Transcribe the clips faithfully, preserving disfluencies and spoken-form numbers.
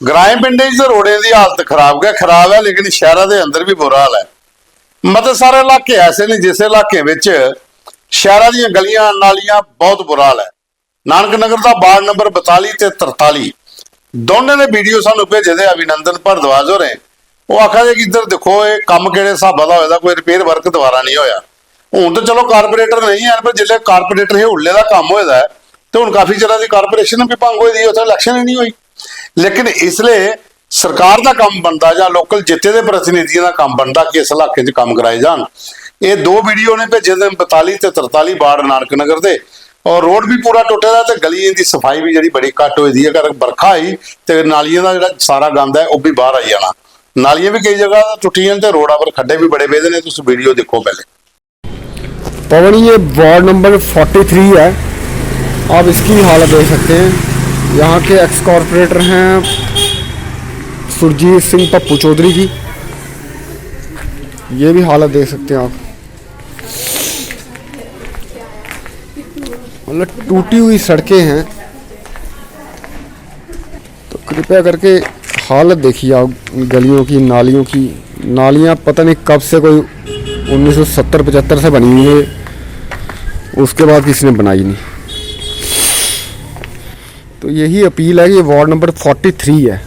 ग्राएं पिंडें च ते रोडें दी हालत खराब गै खराब ऐ, लेकिन शैह्रा दे अंदर बी बुरा हाल ऐ। मते सारे इलाके ऐसे न, जिस इलाके बिच शैह्रा दियां गलियां नालियां बहुत बुरा हाल ऐ। नानक नगर दा वार्ड नंबर बताली ते तरताली, दौनें दे वीडियो सानू भेजे दे अभिनंदन भारद्वाज होरें। ओह् आखा दे कि इद्धर दिक्खो, एह् कम्म केह्ड़े स्हाबा दा होए दा, कोई रिपेयर वर्क दोबारा नहीं होया। हून ते चलो कारपोरेटर नहीं हैन, पर जिसलै कारपोरेटर हे उल्ले दा कम्म होए दा ऐ, ते हून काफी चिरा दी कारपोरेशन बी भंग होई दी, उत्थै इलैक्शन ही नहीं होई। लेकिन इसलै सरकार दा कम्म बनदा जां लोकल जित्ते दे प्रतिनिधियें दा कम्म बनदा कि इस इलाके च कम्म कराए जान। एह् दो वीडियो उ'नें भेजे दे न, बताली ते तरताली वार्ड नानक नगर दे। और रोड बी पूरा टुट्टे दा ते गलियें दी सफाई बी जेह्ड़ी बड़ी घट्ट होई दी ऐ। अगर बरखा आई ते नालियें दा जेह्ड़ा सारा गंद ऐ, ओह् बी बाहर आई जाना। नालियां बी केई जगह टुट्टियां न ते रोडा पर खड्डे बी बड़े पेदे ने। तुस वीडियो दिक्खो पैह्ले। पवन, ये वार्ड नंबर फोर्टी थ्री है, आप इसकी हालत देख सकते हैं। यहाँ के एक्स कॉरपोरेटर हैं सुरजीत सिंह पप्पू चौधरी जी, ये भी हालत देख सकते हैं आप। मतलब, टूटी हुई सड़कें हैं। तो कृपया करके हालत देखिए आप गलियों की, नालियों की। नालियाँ पता नहीं कब से, कोई उन्नीस सौ सत्तर पचहत्तर से बनी हुई है, उसके बाद किसी ने बनाई नहीं। तो यही अपील है कि ये वार्ड नंबर फोर्टी थ्री है।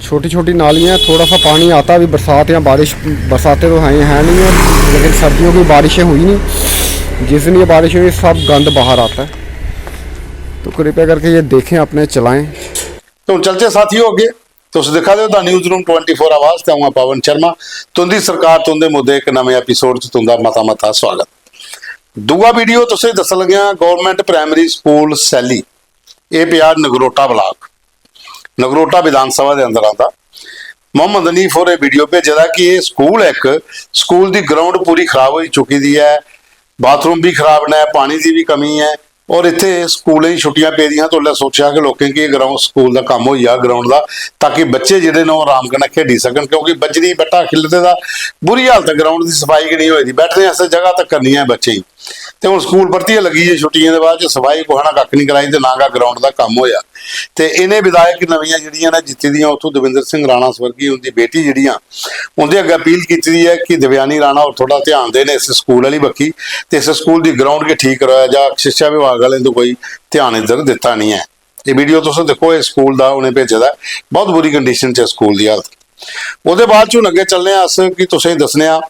छोटी छोटी नालियाँ, थोड़ा सा पानी आता है। अभी बरसात या बारिश, बरसातें तो हैं, हैं नहीं है, लेकिन सर्दियों की बारिशें हुई नहीं। जिस दिन ये बारिश हुई, सब गंद बाहर आता है। तो कृपया करके ये देखें, अपने चलाएं। तो हून चलचे साथियों अग्गे। तुस दिक्खा दे ओ the news room twenty four आवाज ते अ'ऊं आं पवन शर्मा। तुंदी सरकार, तुंदे मुद्दे इक नमें एपिसोड च तुंदा मता मता स्वागत। दूआ वीडियो तुसें दस्सन लग्गेआं गवर्नमेंट प्राइमरी स्कूल सैल्ली। एह् पेआ नगरोटा ब्लाक, नगरोटा विधानसभा दे अंदर आंदा। मोहम्मद हनीफ होरें वीडियो भेजे दा कि एह् स्कूल ऐ इक, स्कूल दी ग्राउंड पूरी खराब होई चुकी दी ऐ, बाथरूम बी खराब न, पानी दी बी कमी ऐ। और इत्थै स्कूलें गी छुट्टियां पेदियां, ते उसलै सोचेआ कि लोकें गी ग्राउंड, स्कूल दा कम्म होई जा ग्राउंड दा, ताकि बच्चे जेह्ड़े न ओह् आराम कन्नै खेढी सकन, क्योंकि बजरी बट्टा खिल्लरे दा, बुरी हालत ऐ, ग्राउंड दी सफाई गै निं होई दी, बैठने आस्तै जगह तक निं ऐ बच्चें गी। ते हून स्कूल परतियै लग्गी गे छुट्टियें दे बाद च, सफाई कुसै ने कक्ख निं कराई ते ना गै ग्राउंड दा कम्म होएआ। ते इ'नें विधायक नमियां जेह्ड़ियां न जित्ती दियां, उत्थूं दविंदर सिंह राणा स्वर्गीय, उं'दी बेटी जेह्ड़ियां, उं'दे अग्गें अपील कीती दी ऐ कि देवयानी राणा होर थोह्ड़ा ध्यान देन इस स्कूल आह्ली बक्खी ते इस स्कूल दी ग्राउंड गी ठीक करोआ जा। शिक्षा विभाग आह्लें तो कोई ध्यान इद्धर दित्ता निं ऐ। एह् वीडियो तुस दिक्खो, इस स्कूल दा उ'नें भेजे दा ऐ, बहुत बुरी कंडीशन च स्कूल दी हालत। ओह्दे बाद च हून अग्गें चलने आं अस कि तुसेंगी दस्सने आं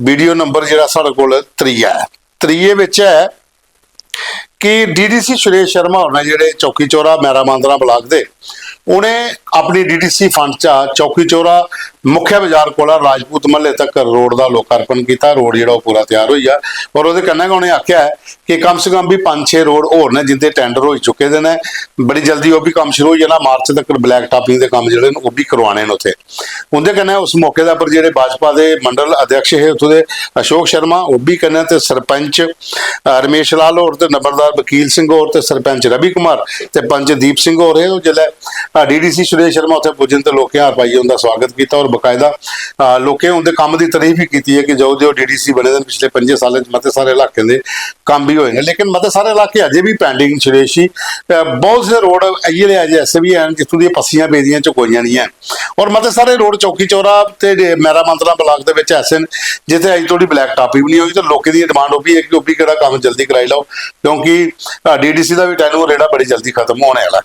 वीडियो नंबर जेह्ड़ा साढ़े कोल त्रीया ऐ। त्रीये बिच ऐ कि डीडीसी सुरेश शर्मा होर ने, जेह्ड़े चौकी चौरा मैरा मांदरा ब्लाक दे, उ'नें अपनी डीडीसी फंड चा चौकी चौरा मुख्य बाजार कोला राजपूत महल्ले तक रोड दा लोकार्पण कीता। रोड जेह्ड़ा ओह् पूरा त्यार होई गेआ और ओह्दे कन्नै गै उ'नें आखेआ ऐ कि कम से कम बी पंज छे रोड होर न जिंदे टैंडर होई चुके दे न, बड़ी जल्दी ओह् बी कम्म शुरू होई जाना। मार्च तक ब्लैक टापिंग दे कम्म जेह्ड़े न ओह् बी करोआने न उत्थै। उं'दे कन्नै उस मौके दे उप्पर जेह्ड़े भाजपा दे मंडल अध्यक्ष हे उत्थूं दे अशोक शर्मा, ओह् बी कन्नै, ते सरपंच अ, रमेश लाल होर ते नंबरदार वकील सिंह होर ते सरपंच रवि कुमार ते पंच दीप सिंह होर हे। ओह् जिसलै डीडीसी सुरेश शर्मा उत्थै पुज्जे ते लोकें हार पाइयै उं'दा स्वागत कीता और बकायदा अ, लोकें उं'दे कम्म दी तारीफ बी कीती ऐ कि जो जो डीडीसी बने दे न पिछले पंजे सालें च मते सारे इलाकें दे कम्म बी होए न, लेकिन मते सारे इलाके अजें बी pending न सुरेश जी। अ, बहुत से रोड इ'यै लेआ जे ऐसे बी हैन जित्थूं दियां पस्सियां पेदियां, चकोइयां निं हैन। और मते सारे रोड चौकी चौरा ते जे-, मैरा मांदरा ब्लाक दे बिच ऐसे न जित्थै अजें धोड़ी ब्लैक टापिंग बी निं होई, ते लोकें दी डिमांड ओह् बी ऐ कि ओह् बी केह्ड़ा कम्म जल्दी कराई लैओ, क्योंकि डीडीसी दा बी टैनूर जेह्ड़ा बड़ी जल्दी खत्म होने आह्ला ऐ।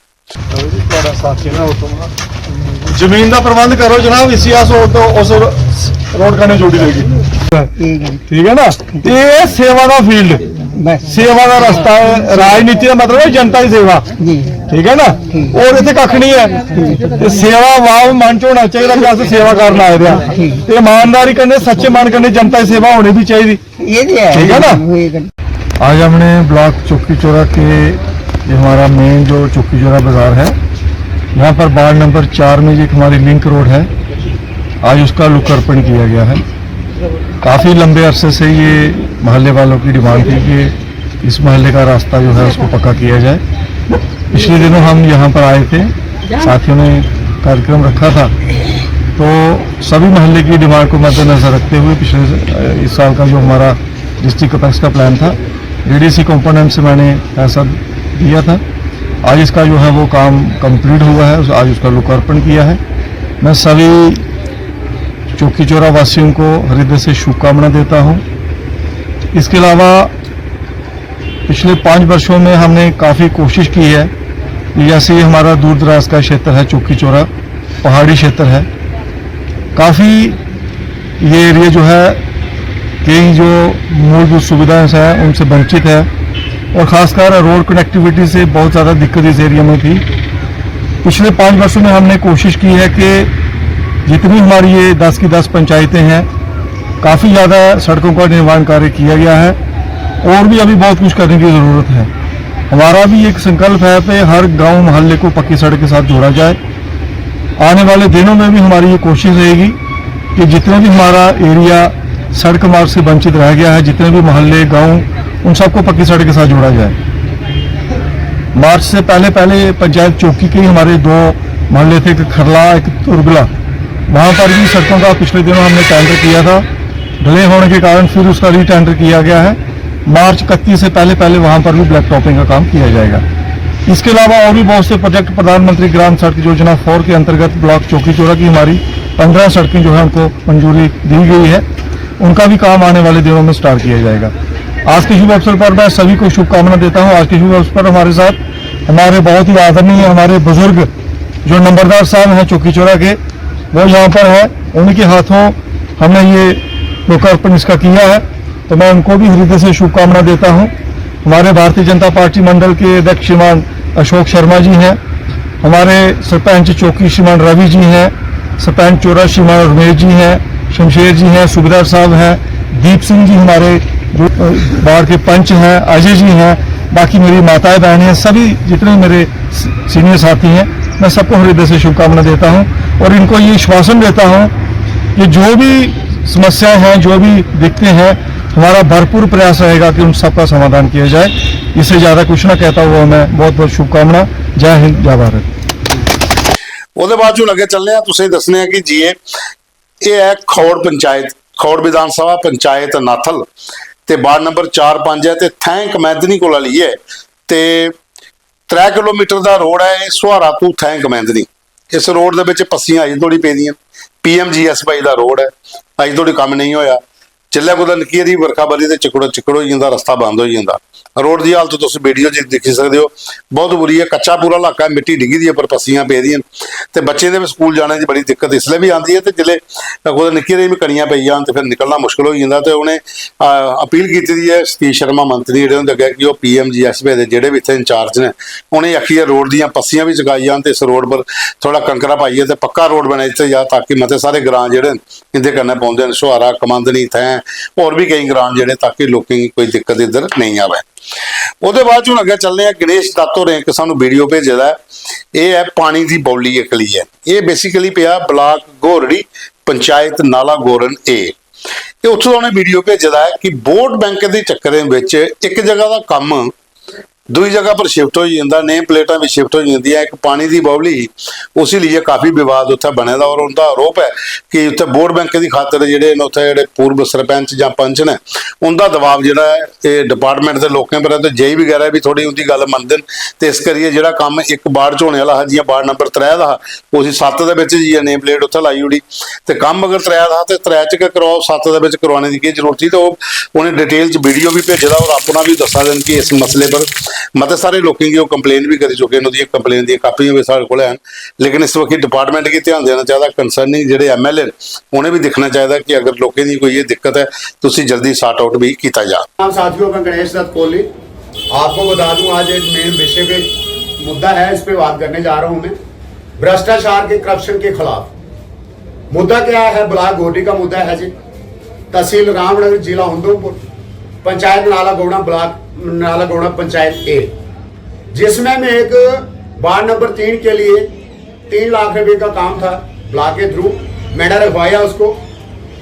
जमीन दा प्रबंध करो जनाब, इसी अस उस रोड कन्नै जोड़ी देगी। ठीक ऐ ना? एह् सेवा दा फील्ड, सेवा दा रस्ता ऐ। राजनीति दा मतलब ऐ जनता दी सेवा। ठीक ऐ ना? और इत्थै कक्ख निं ऐ। ते सेवा भाव मन च होना चाहिदा कि अस सेवा करन आए दे आं। ते ईमानदारी कन्नै, सच्चे मन कन्नै जनता दी सेवा होनी बी चाहिदी। ये भी है। ठीक है ना? आज हमने ब्लॉक चौकी चौरा के, जो हमारा मेन जो चौकी चौरा बाजार है, यहाँ पर वार्ड नंबर चार में जो एक हमारी लिंक रोड है, आज उसका लोकार्पण किया गया है। काफ़ी लंबे अरसे से ये मोहल्ले वालों की डिमांड थी कि इस मोहल्ले का रास्ता जो है उसको पक्का किया जाए। पिछले दिनों हम यहाँ पर आए थे, साथियों ने कार्यक्रम रखा था, तो सभी मोहल्ले की डिमांड को मद्देनज़र रखते हुए पिछले इस साल का जो हमारा डिस्ट्रिक्ट कपेक्स का प्लान था, डीडीसी कंपोनेंट से मैंने पैसा दिया था। आज इसका जो है वो काम कंप्लीट हुआ है, आज उसका लोकार्पण किया है। मैं सभी चौकी चौरा वासियों को हृदय से शुभकामना देता हूँ। इसके अलावा पिछले पाँच वर्षों में हमने काफ़ी कोशिश की है कि जैसे ये हमारा दूर दराज का क्षेत्र है, चौकी चौरा पहाड़ी क्षेत्र है, काफ़ी ये एरिया जो है कई जो मूलभूत सुविधाएं हैं उनसे वंचित है और ख़ासकर रोड कनेक्टिविटी से बहुत ज़्यादा दिक्कत इस एरिया में थी। पिछले पाँच वर्षों में हमने कोशिश की है कि जितनी हमारी ये दस की दस पंचायतें हैं, काफ़ी ज़्यादा सड़कों का निर्माण कार्य किया गया है और भी अभी बहुत कुछ करने की ज़रूरत है। हमारा भी एक संकल्प है कि हर गांव मोहल्ले को पक्की सड़क के साथ जोड़ा जाए। आने वाले दिनों में भी हमारी ये कोशिश रहेगी कि जितने भी हमारा एरिया सड़क मार्ग से वंचित रह गया है, जितने भी मोहल्ले, गांव, उन सबको पक्की सड़क के साथ जोड़ा जाए। मार्च से पहले पहले पंचायत चौकी के ही हमारे दो मोहल्ले थे, एक खरला, एक तुरगला, वहाँ पर भी सड़कों का पिछले दिनों हमने टेंडर किया था, डिले होने के कारण फिर उसका री टेंडर किया गया है। मार्च इकतीस से पहले पहले वहाँ पर भी ब्लैक टॉपिंग का काम किया जाएगा। इसके अलावा और भी बहुत से प्रोजेक्ट प्रधानमंत्री ग्राम सड़क योजना फोर के अंतर्गत ब्लॉक चौकी चौरा की हमारी पंद्रह सड़कें जो है उनको मंजूरी दी गई है, उनका भी काम आने वाले दिनों में स्टार्ट किया जाएगा। आज के शुभ अवसर पर मैं सभी को शुभकामना देता हूँ। आज के शुभ अवसर पर हमारे साथ हमारे बहुत ही आदरणीय हमारे बुजुर्ग जो नंबरदार साहब हैं चौकी चौरा के, वो यहाँ पर है। उनके हाथों हमने ये लोकार्पण इसका किया है, तो मैं उनको भी हृदय से शुभकामना देता हूँ। हमारे भारतीय जनता पार्टी मंडल के अध्यक्ष श्रीमान अशोक शर्मा जी हैं, हमारे सरपंच चौकी श्रीमान रवि जी हैं, सरपंच चौरा श्रीमान रमेश जी हैं, शमशेर जी हैं, सूबेदार साहब हैं, दीप सिंह जी हमारे जो, अ, बाढ़ के पंच हैं, अजय जी हैं, बाकी मेरी माताएं बहनें हैं, सभी जितने मेरे स-, सीनियर साथी हैं, मैं सबको हृदय से शुभकामना देता हूं और इनको ये आश्वासन देता हूं कि जो भी समस्याएं हैं, जो भी दिक्कतें हैं, हमारा भरपूर प्रयास रहेगा कि उन सबका समाधान किया जाए। इससे ज्यादा कुछ ना कहता हुआ मैं बहुत बहुत शुभकामना। जय हिंद, जय भारत। ਉਹਦੇ ਬਾਅਦ ਹੁਣ ਅੱਗੇ ਚੱਲਦੇ ਆ, ਤੁਸੀਂ ਦੱਸਣੇ ਆ ਕਿ ਜੀ ਇਹ ਇਹ ਹੈ ਖੌੜ ਪੰਚਾਇਤ, ਖੌੜ ਵਿਧਾਨ ਸਭਾ, ਪੰਚਾਇਤ ਨਾਥਲ, ਤੇ ਵਾਰਡ ਨੰਬਰ ਚਾਰ, ਪੰਜ ਹੈ ਤੇ ਥੈਂ ਕਮੈਂਦਨੀ ਕੋਲ ਵਾਲੀ ਹੈ। ਤੇ ਤ੍ਰੈ ਕਿਲੋਮੀਟਰ ਦਾ ਰੋਡ ਹੈ ਇਹ, ਸੁਹਾਰਾ ਤੋਂ ਥੈਂ ਕਮੈਂਦਨੀ। ਇਸ ਰੋਡ ਦੇ ਵਿੱਚ ਪੱਸੀਆਂ ਅਜੇ ਥੋੜੀ ਪਈਆਂ, ਪੀਐਮਜੀਐਸਵਾਈ ਦਾ ਰੋਡ ਹੈ, ਅਜੇ ਥੋੜੀ ਕੰਮ ਨਹੀਂ ਹੋਇਆ। ਚੱਲਿਆ ਕੁਦਾ ਨਿੱਕੀ ਦੀ ਵਰਖਾ ਬਲੀ ਤੇ ਚਿੱਕੜੋ ਚਿੱਕੜ ਹੋ ਜਾਂਦਾ, ਰਸਤਾ ਬੰਦ ਹੋ ਜਾਂਦਾ। ਰੋਡ ਦੀ ਹਾਲਤ ਤੁਸੀਂ ਵੀਡੀਓ 'ਚ ਦੇਖੀ ਸਕਦੇ ਹੋ, ਬਹੁਤ ਬੁਰੀ ਹੈ। ਕੱਚਾ ਪੂਰਾ ਇਲਾਕਾ ਹੈ, ਮਿੱਟੀ ਡਿੱਗੀ ਦੀ ਹੈ, ਪਰ ਪੱਸੀਆਂ ਪਈਆਂ ਦੀਆਂ। ਤੇ ਬੱਚੇ ਦੇ ਵੀ ਸਕੂਲ ਜਾਣੇ ਦੀ ਬੜੀ ਦਿੱਕਤ ਇਸ ਲਈ ਵੀ ਆਉਂਦੀ ਹੈ, ਤੇ ਜਿਲੇ ਉਹਦੇ ਨਿੱਕੇ ਦੇ ਵੀ ਕਣੀਆਂ ਪਈ ਜਾਣ ਤੇ ਫਿਰ ਨਿਕਲਣਾ ਮੁਸ਼ਕਲ ਹੋ ਜਾਂਦਾ। ਤੇ ਉਹਨੇ ਅਹ, ਅਪੀਲ ਕੀਤੀ ਦੀ ਹੈ ਸਤੀਸ਼ ਸ਼ਰਮਾ, ਮੰਤਰੀ ਜਿਹੜੇ, ਉਹਦੇ ਅੱਗੇ ਕਿ ਉਹ ਪੀਐਮਜੀਐਸਵਾਈ ਦੇ ਜਿਹੜੇ ਵੀ ਇੱਥੇ ਇੰਚਾਰਜ ਨੇ, ਉਹਨੇ ਆਖੀ ਹੈ ਰੋਡ ਦੀਆਂ ਪੱਸੀਆਂ ਵੀ ਚੁਕਾਈ ਜਾਣ ਤੇ ਇਸ ਰੋਡ ਪਰ ਥੋੜਾ ਕੰਕਰਾ ਪਾਈਏ ਤੇ ਪੱਕਾ ਰੋਡ ਬਣਾ ਦਿੱਤਾ ਜਾ, ਤਾਂ ਕਿ ਮਤੇ ਸਾਰੇ ਗ੍ਰਾਮ ਜਿਹੜੇ ਇਹਦੇ ਕਰਨੇ ਪਾਉਂਦੇ ਨੇ, ਸੁਹਾਰਾ, ਕਮੰਦਨੀ, ਥੈਂ, ਹੋਰ ਵੀ ਕਈ ਗ੍ਰਾਮ ਜਿਹੜੇ, ਤਾਂ ਕਿ ਲੋਕਾਂ ਨੂੰ ਕੋਈ ਦਿੱਕਤ ਇੱਧਰ ਨਹੀਂ ਆਵੇ। ਉਹਦੇ ਬਾਅਦ ਹੁਣ ਅੱਗੇ ਚੱਲਦੇ ਆ, ਗਣੇਸ਼ ਦੱਤ ਹੋਰਾਂ ਇੱਕ ਸਾਨੂੰ ਵੀਡੀਓ ਭੇਜਿਆ ਹੈ। ਇਹ ਹੈ ਪਾਣੀ ਦੀ ਬੌਲੀ ਇਕੱਲੀ ਹੈ। ਇਹ ਬੇਸਿਕਲੀ ਪਿਆ ਬਲਾਕ ਘੋਰੜੀ, ਪੰਚਾਇਤ ਨਾਲਾ ਗੋਰਨ ਏ। ਤੇ ਉੱਥੋਂ ਉਹਨੇ ਵੀਡੀਓ ਭੇਜਦਾ ਹੈ ਕਿ ਵੋਟ ਬੈਂਕ ਦੇ ਚੱਕਰਾਂ ਵਿੱਚ ਇੱਕ ਜਗ੍ਹਾ ਦਾ ਕੰਮ ਦੂਜੀ ਜਗ੍ਹਾ ਪਰ ਸ਼ਿਫਟ ਹੋ ਜਾਂਦਾ, ਨੇਮ ਪਲੇਟਾਂ ਵੀ ਸ਼ਿਫਟ ਹੋ ਜਾਂਦੀਆਂ। ਇੱਕ ਪਾਣੀ ਦੀ ਬੌਲੀ, ਉਸੇ ਲਈ ਇਹ ਕਾਫੀ ਵਿਵਾਦ ਉੱਥੇ ਬਣਿਆ ਦਾ। ਔਰ ਉਹਦਾ ਆਰੋਪ ਹੈ ਕਿ ਉੱਥੇ ਵੋਟ ਬੈਂਕ ਦੀ ਖਾਤਰ ਜਿਹੜੇ ਨੇ, ਉੱਥੇ ਜਿਹੜੇ ਪੂਰਵ ਸਰਪੰਚ ਜਾਂ ਪੰਚ ਨੇ, ਉਹਦਾ ਦਬਾਅ ਜਿਹੜਾ ਹੈ ਇਹ ਡਿਪਾਰਟਮੈਂਟ ਦੇ ਲੋਕਾਂ ਪਰ ਹੈ, ਤੇ ਜੇਈ ਵਗੈਰਾ ਵੀ ਥੋੜੀ ਉਹਦੀ ਗੱਲ ਮੰਨਦੇ ਨੇ। ਤੇ ਇਸ ਕਰੀਏ ਜਿਹੜਾ ਕੰਮ ਇੱਕ ਵਾਰਡ ਚ ਹੋਣੇ ਵਾਲਾ ਹੈ, ਜਿਵੇਂ ਵਾਰਡ ਨੰਬਰ ਤ੍ਰੈ ਦਾ, ਉਹ ਅਸੀਂ ਸੱਤ ਦੇ ਵਿੱਚ ਜੀ ਨੇਮ ਪਲੇਟ ਉੱਥੇ ਲਾਈ ਉੜੀ। ਤੇ ਕੰਮ ਅਗਰ ਤ੍ਰੈ ਦਾ ਤੇ ਤ੍ਰੈ ਚ ਕਿ ਕਰਾਓ, ਸੱਤ ਦੇ ਵਿੱਚ ਕਰਵਾਉਣੇ ਦੀ ਕੀ ਜ਼ਰੂਰਤ ਸੀ? ਤੇ ਉਹ ਉਹਨੇ ਡਿਟੇਲ ਚ ਵੀਡੀਓ ਵੀ ਭੇਜਦਾ ਔਰ ਆਪਣਾ ਵੀ ਦੱਸਾ ਦੇਣ ਕਿ ਇਸ ਮਸਲੇ ਪਰ ਮਤੇ ਸਾਰੇ ਲੋਕਾਂ ਦੀ ਉਹ ਕੰਪਲੇਨ ਵੀ ਕਰੀ ਚੁੱਕੇ ਨੇ, ਉਹਦੀ ਕੰਪਲੇਨ ਦੀਆਂ ਕਾਪੀਆਂ ਵੀ ਸਾਡੇ ਕੋਲ ਹਨ। ਲੇਕਿਨ ਇਸ ਵਕਤ ਡਿਪਾਰਟਮੈਂਟ ਕੀ ਧਿਆਨ ਦੇਣਾ ਚਾਹੀਦਾ, ਕੰਸਰਨਿੰਗ ਜਿਹੜੇ ਐਮਐਲਏ ਨੇ, ਉਹਨੇ ਵੀ ਦੇਖਣਾ ਚਾਹੀਦਾ ਕਿ ਅਗਰ ਲੋਕਾਂ ਦੀ ਕੋਈ ਇਹ ਦਿੱਕਤ ਹੈ, ਤੁਸੀਂ ਜਲਦੀ ਸੌਰਟ ਆਊਟ ਵੀ ਕੀਤਾ ਜਾ। साथियों, मैं गणेश दत्त कोहली। आपको बता दूं, आज एक मेन विषय पे मुद्दा है, इस पे बात करने जा रहा हूं मैं, भ्रष्टाचार के, करप्शन के खिलाफ। मुद्दा क्या है? ब्लॉक घोटी का मुद्दा है जी, तहसील रामनगर, जिला उधमपुर, पंचायत नाला गौड़ा, ब्लॉक नाला गौड़ा, पंचायत ए, जिसमें मैं एक वार्ड नंबर तीन के लिए तीन लाख रुपए का काम था ब्लॉक के थ्रू, मैंने रखवाया उसको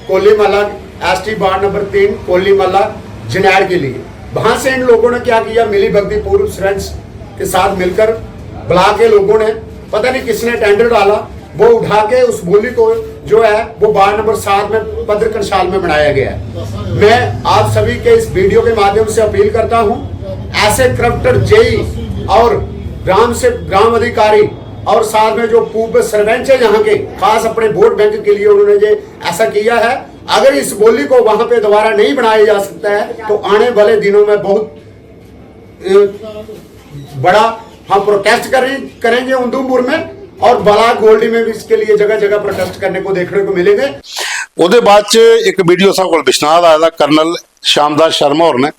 कोली महला, एसटी वार्ड नंबर तीन कोली महला जनैड़ के लिए। वहां से इन लोगों ने क्या किया, मिली भगती पूर्व सरपंच के साथ मिलकर ब्लॉक के लोगों ने, पता नहीं किसने टेंडर डाला, वो उठा के उस बोली को जो है वो वार्ड नंबर सात में पद्र कंशाल में बनाया गया है। मैं आप सभी के इस वीडियो के माध्यम से अपील करता हूं, ऐसे करप्टेड जेई और ग्राम से ग्राम अधिकारी और साथ में जो पूर्व सरपंच है यहाँ के, खास अपने वोट बैंक के लिए उन्होंने ये ऐसा किया है। अगर इस बोली को वहां पे दोबारा नहीं बनाया जा सकता है तो आने वाले दिनों में बहुत अ, बड़ा हम प्रोटेस्ट करें करेंगे उधमपुर में, और ब्लॉक गोल्डी में भी इसके लिए जगह जगह प्रोटेस्ट करने को देखने को मिलेंगे। ਉਹਦੇ ਬਾਅਦ ਚ ਇੱਕ ਵੀਡੀਓ ਸਾਡੇ ਕੋਲ ਬਿਸ਼ਨਾਹ ਦਾ ਆਇਆ, ਕਰਨਲ ਸ਼ਾਮਦਾਸ ਸ਼ਰਮਾ ਹੋਰਾਂ ਨੇ,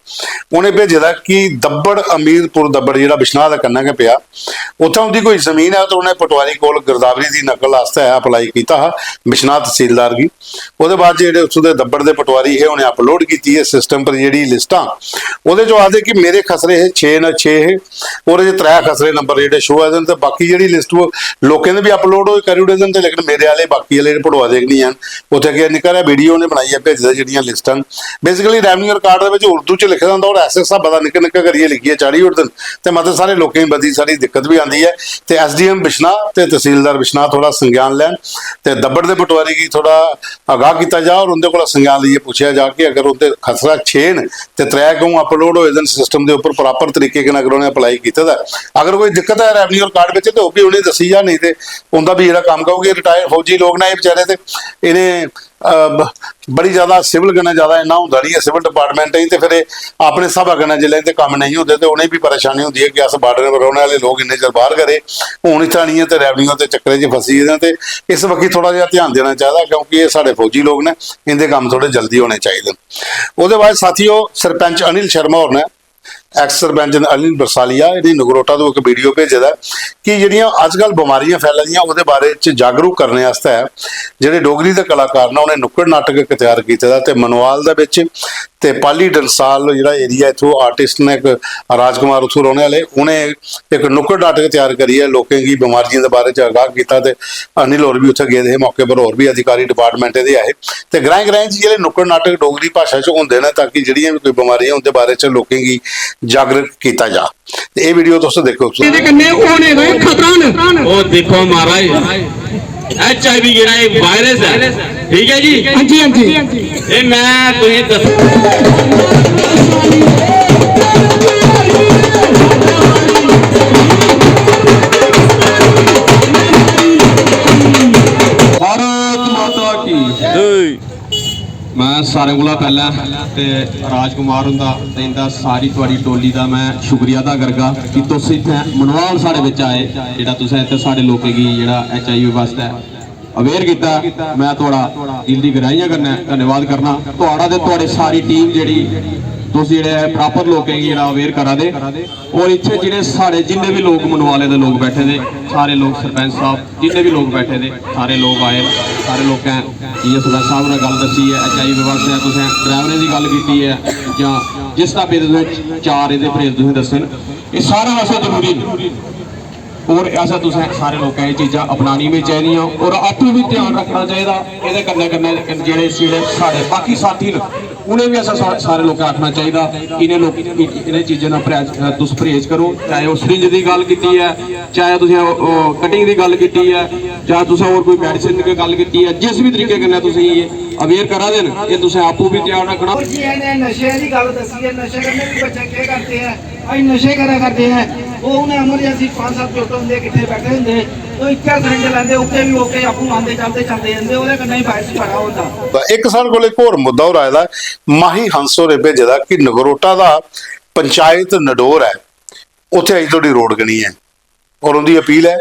ਉਹਨੇ ਭੇਜਿਆ ਕਿ ਦੱਬੜ, ਅਮੀਰਪੁਰ ਦੱਬੜ ਜਿਹੜਾ ਬਿਸ਼ਨਾਹ ਦੇ ਕਨੇ ਪਿਆ, ਉੱਥੇ ਉਹਦੀ ਕੋਈ ਜ਼ਮੀਨ ਹੈ ਤੇ ਉਹਨੇ ਪਟਵਾਰੀ ਕੋਲ ਗਰਦਾਵਰੀ ਦੀ ਨਕਲ ਵਾਸਤੇ ਅਪਲਾਈ ਕੀਤਾ ਹੈ, ਬਿਸ਼ਨਾਹ ਤਹਿਸੀਲਦਾਰ ਦੀ। ਉਹਦੇ ਬਾਅਦ ਜਿਹੜੇ ਉੱਥੋਂ ਦੇ ਦੱਬੜ ਦੇ ਪਟਵਾਰੀ ਹੈ ਉਹਨੇ ਅਪਲੋਡ ਕੀਤੀ ਹੈ ਸਿਸਟਮ ਪਰ ਜਿਹੜੀ ਲਿਸਟਾਂ, ਉਹਦੇ ਚੋਂ ਆਖਦੇ ਕਿ ਮੇਰੇ ਖਸਰੇ ਹੈ ਛੇ ਨਾ ਛੇ ਹੈ, ਉਹਦੇ ਚ ਤਰੇ ਖਸਰੇ ਨੰਬਰ ਜਿਹੜੇ ਸ਼ੋ ਹੈ ਤੇ ਬਾਕੀ ਜਿਹੜੀ ਲਿਸਟ ਉਹ ਲੋਕਾਂ ਦੇ ਵੀ ਅਪਲੋਡ ਹੋਏ ਕਰੀ ਉੜੇ ਤੇ, ਲੇਕਿਨ ਮੇਰੇ ਵਾਲੇ ਬਾਕੀ ਵਾਲੇ ਜਿਹੜੇ ਪਟਵਾਰੀ ਨਹੀਂ ਹਨ। ਉੱਥੇ ਕੀ ਨਿਕਲ ਰਿਹਾ, ਵੀਡੀਓ ਨੇ ਬਣਾਈ ਹੈ, ਭੇਜਦਾ ਜਿਹੜੀਆਂ ਲਿਸਟਾਂ। ਬੇਸਿਕਲੀ ਰੈਵਨਿਊ ਰਿਕਾਰਡ ਦੇ ਵਿੱਚ ਉਰਦੂ ਚ ਲਿਖਿਆ ਹੁੰਦਾ ਔਰ ਐਸੇ ਹਿਸਾਬ ਦਾ ਨਿੱਕਾ ਨਿੱਕਾ ਕਰੀਏ ਲਿਖੀਏ ਚਾੜੀ ਉੜਦੇ ਨੇ, ਤੇ ਮਤਲਬ ਸਾਰੇ ਲੋਕਾਂ ਦੀ ਬੜੀ ਸਾਰੀ ਦਿੱਕਤ ਵੀ ਆਉਂਦੀ ਹੈ। ਤੇ ਐਸਡੀਐਮ ਬਿਸ਼ਨਾਹ ਤੇ ਤਹਿਸੀਲਦਾਰ ਬਿਸ਼ਨਾਹ ਥੋੜਾ ਸੰਗਿਆਨ ਲੈਣ ਤੇ ਦੱਬੜ ਦੇ ਪਟਵਾਰੀ ਕੀ ਥੋੜਾ ਆਗਾਹ ਕੀਤਾ ਜਾ ਔਰ ਉਹਦੇ ਕੋਲ ਸੰਗਿਆਨ ਲਈਏ, ਪੁੱਛਿਆ ਜਾ ਕਿ ਅਗਰ ਉਹਦੇ ਖਸਰਾ ਛੇ ਨੇ ਤੇ ਤਰੇ ਕਿਉਂ ਅਪਲੋਡ ਹੋਏ ਨੇ ਸਿਸਟਮ ਦੇ ਉੱਪਰ ਪ੍ਰੋਪਰ ਤਰੀਕੇ ਨਾਲ ਅਗਰ ਉਹਨੇ ਅਪਲਾਈ ਕੀਤਾ ਦਾ, ਅਗਰ ਕੋਈ ਦਿੱਕਤ ਹੈ ਰੈਵਨਿਊ ਰਿਕਾਰਡ ਵਿੱਚ ਤੇ ਉਹ ਵੀ ਉਹਨੇ ਦੱਸੀ ਜਾ, ਨਹੀਂ ਤੇ ਉਹਦਾ ਵੀ ਜਿਹੜਾ ਕੰਮ, ਕਿਉਂਕਿ ਰਿਟਾਇਰ ਫੌਜੀ ਲੋਕ ਨੇ ਇਹ ਵਿਚਾਰੇ, ਤੇ ਇਹਨੇ ਅਹ, ਬ- ਬੜੀ ਜ਼ਿਆਦਾ ਸਿਵਲ ਕਨੇ ਜ਼ਿਆਦਾ ਇੰਨਾ ਹੁੰਦਾ ਨਹੀਂ ਹੈ, ਸਿਵਲ ਡਿਪਾਰਟਮੈਂਟ ਹੈ ਤੇ ਫਿਰ ਇਹ ਆਪਣੇ ਹਿਸਾਬਾਂ ਕਨੇ ਜਿਲੇ ਤੇ ਕੰਮ ਨਹੀਂ ਹੁੰਦੇ ਤੇ ਉਹਨੇ ਵੀ ਪਰੇਸ਼ਾਨੀ ਹੁੰਦੀ ਹੈ ਕਿ ਅਸ ਬਾਰਡਰ ਪਰ ਰਹਿਣ ਵਾਲੇ ਲੋਕ ਇੰਨੇ ਚਿਰ ਬਾਹਰ ਕਰੇ, ਹੁਣ ਇੱਥੇ ਨਹੀਂ ਹੈ ਤੇ ਰੈਵਨਿਊ ਤੇ ਚੱਕਰੇ 'ਚ ਫਸੀ ਇਹਦੇ ਤੇ। ਇਸ ਵਕਤ ਥੋੜਾ ਜਿਹਾ ਧਿਆਨ ਦੇਣਾ ਚਾਹੀਦਾ ਕਿਉਂਕਿ ਇਹ ਸਾਡੇ ਫੌਜੀ ਲੋਕ ਨੇ, ਇਹਦੇ ਕੰਮ ਥੋੜੇ ਜਲਦੀ ਹੋਣੇ ਚਾਹੀਦੇ ਨੇ। ਉਹਦੇ ਬਾਅਦ ਸਾਥੀਓ, ਸਰਪੰਚ ਅਨਿਲ ਸ਼ਰਮਾ ਹੋਰਾਂ ਨੇ, ਐਕਸ ਸਰਪੰਚ ਅਨਿਲ ਬਰਸਾਲੀਆ, ਇਹਨੇ ਨਗਰੋਟਾ ਤੋਂ ਇੱਕ ਵੀਡੀਓ ਭੇਜਿਆ ਦਾ ਕਿ ਜਿਹੜੀਆਂ ਅੱਜ ਕੱਲ ਬਿਮਾਰੀਆਂ ਫੈਲਦੀਆਂ ਉਹਦੇ ਬਾਰੇ ਚ ਜਾਗਰੂਕ ਕਰਨ ਵਾਸਤੇ ਜਿਹੜੇ ਡੋਗਰੀ ਦੇ ਕਲਾਕਾਰ ਨੇ ਉਹਨੇ ਨੁੱਕੜ ਨਾਟਕ ਇੱਕ ਤਿਆਰ ਕੀਤਾ ਦਾ ਤੇ ਮਨਵਾਲ ਦੇ ਵਿੱਚ ਤੇ ਪਾਲੀ ਡੰਸਾਲ ਜਿਹੜਾ ਏਰੀਆ ਇਥੋਂ ਆਰਟਿਸਟ ਨੇ ਇੱਕ ਰਾਜਕੁਮਾਰ ਉਥੋਂ ਰਹਿਣ ਵਾਲੇ, ਉਹਨੇ ਇੱਕ ਨੁੱਕੜ ਨਾਟਕ ਤਿਆਰ ਕਰੀ ਹੈ, ਲੋਕਾਂ ਦੀ ਬਿਮਾਰੀਆਂ ਦੇ ਬਾਰੇ ਚ ਆਗਾਹ ਕੀਤਾ। ਤੇ ਅਨਿਲ ਹੋਰ ਵੀ ਉੱਥੇ ਗਏ ਦੇ ਮੌਕੇ ਪਰ, ਹੋਰ ਵੀ ਅਧਿਕਾਰੀ ਡਿਪਾਰਟਮੈਂਟ ਦੇ ਆਏ। ਤੇ ਗ੍ਰਾਂਏ ਗ੍ਰਾਂਏ ਚ ਜਿਹੜੇ ਨੁੱਕੜ ਨਾਟਕ ਡੋਗਰੀ ਭਾਸ਼ਾ ਚ ਹੁੰਦੇ ਨੇ ਤਾਂ ਕਿ ਜਿਹੜੀਆਂ ਵੀ ਕੋਈ ਬਿਮਾਰੀਆਂ ਉਹਦੇ ਬਾਰੇ ਚ ਲੋਕਾਂ ਦੀ ਜਾਗਰੂਕ ਕੀਤਾ ਜਾ। ਤੇ ਇਹ ਵੀਡੀਓ ਦੋਸਤੋ ਦੇਖੋ ਤੁਸੀਂ। ਇਹਦੇ ਕੰਨੇ ਹੋਣੇ ਦਾ ਇਹ ਖਤਰਾ ਨੇ। ਉਹ ਦੇਖੋ ਮਹਾਰਾਜ, ਐਚਆਈਵੀ ਜਿਹੜਾ ਇਹ ਵਾਇਰਸ ਹੈ, ਠੀਕ ਹੈ ਜੀ। ਹਾਂਜੀ ਹਾਂਜੀ। ਇਹ ਮੈਂ ਤੁਸੀਂ ਦੱਸ भारत माता की। मैं सारें कोला पैह्लें ते राजकुमार हुंदा ते इंदा सारी थुआढ़ी टोली दा मैं शुक्रिया अदा करगा कि तुस इत्थै मनवाल साढ़े बिच आए, जेह्ड़ा तुसें इत्थै साढ़े लोकें गी जेह्ड़ा एचआईवी बास्तै अवेयर कीता। मैं थुआढ़ा दिल दी गैह्राइयें कन्नै धन्नवाद करना थुआढ़ा ते थुआढ़ी सारी टीम जेह्ड़ी तुस जेह्ड़े प्रापर लोकें गी जेह्ड़ा अवेयर करा दे। और इत्थै जेह्ड़े साढ़े जिन्ने बी लोक मनवाले दे लोक बैठे दे, सारे लोक, सरपंच साहब, जिन्ने बी लोक बैठे दे, सारे लोक आए, सारे लोकें जि'यां सरपंच साहब ने गल्ल दस्सी ऐ, एचआईवी बास्तै तुसें ड्राइवरें दी गल्ल कीती ऐ, जां जिस स्हाबै दे तुसें चार एह्दे परहेज तुसें दस्से न, एह् सारें आस्तै जरूरी न। और ऐसा तुसें सारे लोकें एह् चीजां अपनानियां बी चाहिदियां और आपूं बी ध्यान रक्खना चाहिदा। एह्दे कन्नै कन्नै जेह्ड़े जेह्ड़े साढ़े बाकी साथी न, उ'नें बी असें सा- सारे लोकें आखना चाहिदा, इ'नें लोक इ'नें चीजें दा परहेज, तुस परहेज करो। चाहे ओह् सरिंज दी गल्ल कीती ऐ, चाहे तुसें कटिंग दी गल्ल कीती ऐ, जां तुसें होर कोई मेडिसिन दी गल्ल कीती ऐ, जिस बी तरीके कन्नै तुसें गी अवेयर करा दे न, एह् तुसें आपूं बी ध्यान रक्खना। और जी, इ'नें नशे दी गल्ल दस्सी ऐ, नशे कन्नै बी बच्चे केह् करदे ऐ, भाई नशे करा करदे ऐ। ओह् हून इमरजेंसी पंज सत्त जुट्ट होंदे, किट्ठे बैठे होंदे, ओह् इक्कै सरिंज लैंदे, उत्थै बी ओह् आपूं आंदे चलदे चलदे जंदे, ओह्दे कन्नै ही वायरस बड़ा होंदा। ਇੱਕ ਸਾਡੇ ਕੋਲ ਇੱਕ ਹੋਰ ਮੁੱਦਾ ਹੋਰ ਆਇਆ ਦਾ, ਮਾਹੀ ਹੰਸ ਹੋਰੇ ਭੇਜਿਆ ਦਾ ਕਿ ਨਗਰੋਟਾ ਦਾ ਪੰਚਾਇਤ ਨਡੋਰ ਹੈ, ਉੱਥੇ ਅਜੇ ਤੁਹਾਡੀ ਰੋਡ ਗਣੀ ਹੈ, ਔਰ ਉਹਦੀ ਅਪੀਲ ਹੈ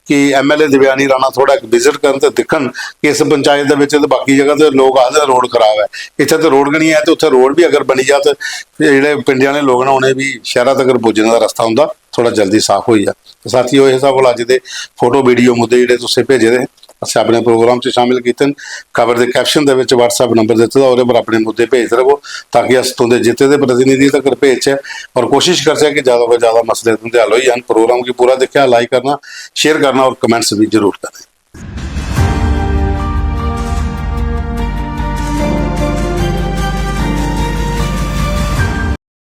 ਕਿ ਐਮਐਲਏ ਦਿਵਿਆਨੀ ਰਾਣਾ ਥੋੜਾ ਇੱਕ ਵਿਜ਼ਿਟ ਕਰਨ ਤੇ ਦੇਖਣ ਕਿ ਇਸ ਪੰਚਾਇਤ ਦੇ ਵਿੱਚ ਤੇ ਬਾਕੀ ਜਗ੍ਹਾ ਤੇ ਲੋਕ ਆਖਦੇ ਨੇ ਰੋਡ ਖਰਾਬ ਹੈ, ਇੱਥੇ ਤੇ ਰੋਡ ਗਣੀ ਹੈ, ਤੇ ਉੱਥੇ ਰੋਡ ਵੀ ਅਗਰ ਬਣੀ ਜਾ ਤੇ ਜਿਹੜੇ ਪਿੰਡਾਂ ਵਾਲੇ ਲੋਕ ਨੇ ਉਹਨੇ ਵੀ ਸ਼ਹਿਰਾਂ ਤੱਕ ਪੁੱਜਣ ਦਾ ਰਸਤਾ ਹੁੰਦਾ ਥੋੜਾ ਜਲਦੀ ਸਾਫ਼ ਹੋਈ ਜਾ। ਤੇ ਸਾਥੀਓ, ਇਹ ਸਭ ਕੋਲ ਅੱਜ ਦੇ ਫੋਟੋ ਵੀਡੀਓ ਮੁੱਦੇ ਜਿਹੜੇ ਤੁਸੀਂ ਭੇਜੇ ਨੇ, ਅਸੀਂ ਆਪਣੇ ਪ੍ਰੋਗਰਾਮ 'ਚ ਸ਼ਾਮਿਲ ਕੀਤੇ ਨੇ। ਖਬਰ ਦੇ ਕੈਪਸ਼ਨ ਦੇ ਵਿੱਚ WhatsApp ਨੰਬਰ ਦਿੱਤਾ, ਉਹਦੇ ਪਰ ਆਪਣੇ ਮੁੱਦੇ ਭੇਜਦੇ ਰਹੋ, ਤਾਂ ਕਿ ਅਸੀਂ तुं'दे जित्ते दे प्रतिनिधि तक भेजचै और कोशिश करचै कि ज़्यादा कोला ज़्यादा मसले तुं'दे हल होई जान। प्रोग्राम गी पूरा दिक्खेआ, लाइक करना, शेयर करना और कमेंट्स भी जरूर करना।